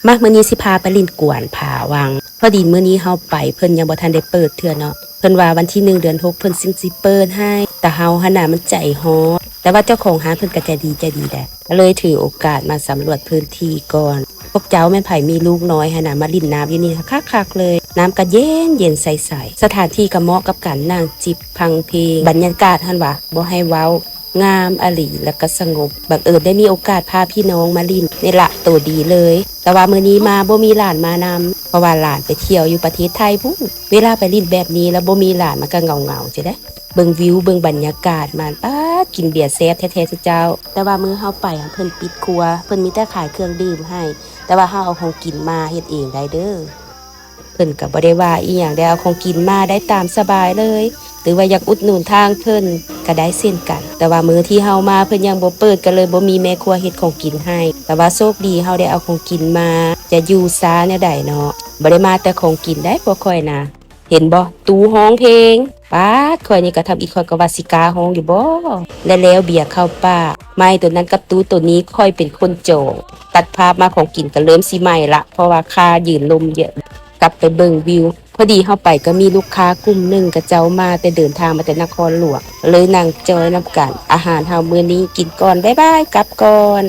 ມາ ມື້ນີ້ຊິພາໄປຫຼິ້ນກວນຜາວັງ. ພໍດີມື້ນີ້ເຮົາໄປ ເພິ່ນຍັງບໍ່ທັນໄດ້ເປີດເທື່ອເນາະ. ເພິ່ນວ່າວັນທີໜຶ່ງ ເດືອນຫົກ ເພິ່ນຈຶ່ງຊິເປີດໃຫ້. ແຕ່ເຮົາຫັ້ນນະ ມັນໃຈຮ້ອນ. ແຕ່ວ່າເຈົ້າຂອງຮ້ານເພິ່ນກໍໃຈດີ ໃຈດີແຫຼະ. ກໍເລີຍຖືໂອກາດມາສຳຫຼວດພື້ນທີ່ກ່ອນ. ພວກເຈົ້າແມ່ນໃຜມີລູກນ້ອຍຫັ້ນນະ ມາຫຼິ້ນນ້ຳຢູ່ນີ້ຄັກໆເລີຍ. ນ້ຳກໍເຢັນໆ ໃສໆ. ສະຖານທີ່ກໍເໝາະກັບການນັ່ງຈິບຟັງເພງ. ບັນຍາກາດຫັ້ນຫວາ ບໍ່ໃຫ້ເວົ້າ. ງາມອີ່ຫຼີ ແລ້ວກໍສະຫງົບ. ບັງເອີນໄດ້ມີໂອກາດພາພີ່ນ້ອງມາຫຼິ້ນ ນີ້ລະໂຕດີເລີຍ. ແຕ່ວ່າມື້ນີ້ມາບໍ່ມີຫຼານມານຳ ເພາະວ່າຫຼານໄປທ່ຽວຢູ່ປະເທດໄທພຸ້ນ. ເວລາໄປຫຼິ້ນແບບນີ້ແລ້ວບໍ່ມີຫຼານ ມັນກໍເຫງົາໆ ຈັ່ງໃດ. ເບິ່ງວິວ ເບິ່ງບັນຍາກາດມັນ ປາດ ກິນເບຍແຊບແທ້ໆ ເຈົ້າ. ແຕ່ວ່າມື້ເຮົາໄປ ເພິ່ນປິດຄົວ ເພິ່ນມີແຕ່ຂາຍເຄື່ອງດື່ມໃຫ້. ແຕ່ວ່າເຮົາເອົາຂອງກິນມາເຮັດເອງໄດ້ເດີ້. ເພິ່ນກໍບໍ່ໄດ້ວ່າອີ່ຫຍັງ ໄດ້ເອົາຂອງກິນມາໄດ້ຕາມສະບາຍເລີຍ. ຫຼືວ່າຢາກອຸດໜູນທາງເພິ່ນກໍໄດ້ເຊັ່ນກັນ. ແຕ່ວ່າມື້ທີ່ເຮົາມາເພິ່ນຍັງບໍ່ເປີດ ກໍເລີຍບໍ່ມີແມ່ຄົວເຮັດຂອງກິນໃຫ້. ແຕ່ວ່າໂຊກດີເຮົາໄດ້ເອົາຂອງກິນມາ. ຈະຢູ່ຊ້າແນວໃດເນາະ. ບໍ່ໄດ້ມາແຕ່ຂອງກິນໄດ໋ພວກຂ້ອຍນະ. ເຫັນບໍ່ ຕູ້ຮ້ອງເພງ. ປາດ ຂ້ອຍນີ້ກໍທຳອິດ ຂ້ອຍກໍວ່າຊິກ້າຮ້ອງຢູ່ບໍ່. ແລ້ວແລ້ວເບຍເຂົ້າປາກ. ໄມ້ໂຕນັ້ນກັບຕູ້ໂຕນີ້ ຂ້ອຍເປັນຄົນຈອງ. ຕັດພາບມາຂອງກິນກໍເລີ່ມຊິໄໝ້ລະ ເພາະວ່າຄ່າຢືນລົມເຍາະ. ກັບໄປເບິ່ງວິວ. ພໍດີເຮົາໄປກໍມີລູກຄ້າກຸ່ມໜຶ່ງ ເຂົາເຈົ້າມາແຕ່ເດີນທາງມາແຕ່ນະຄອນຫຼວງ ເລີຍນັ່ງຈອຍນຳກັນ. ອາຫານເຮົາມື້ນີ້ກິນກ່ອນ ບາຍບາຍ ກັບກ່ອນ.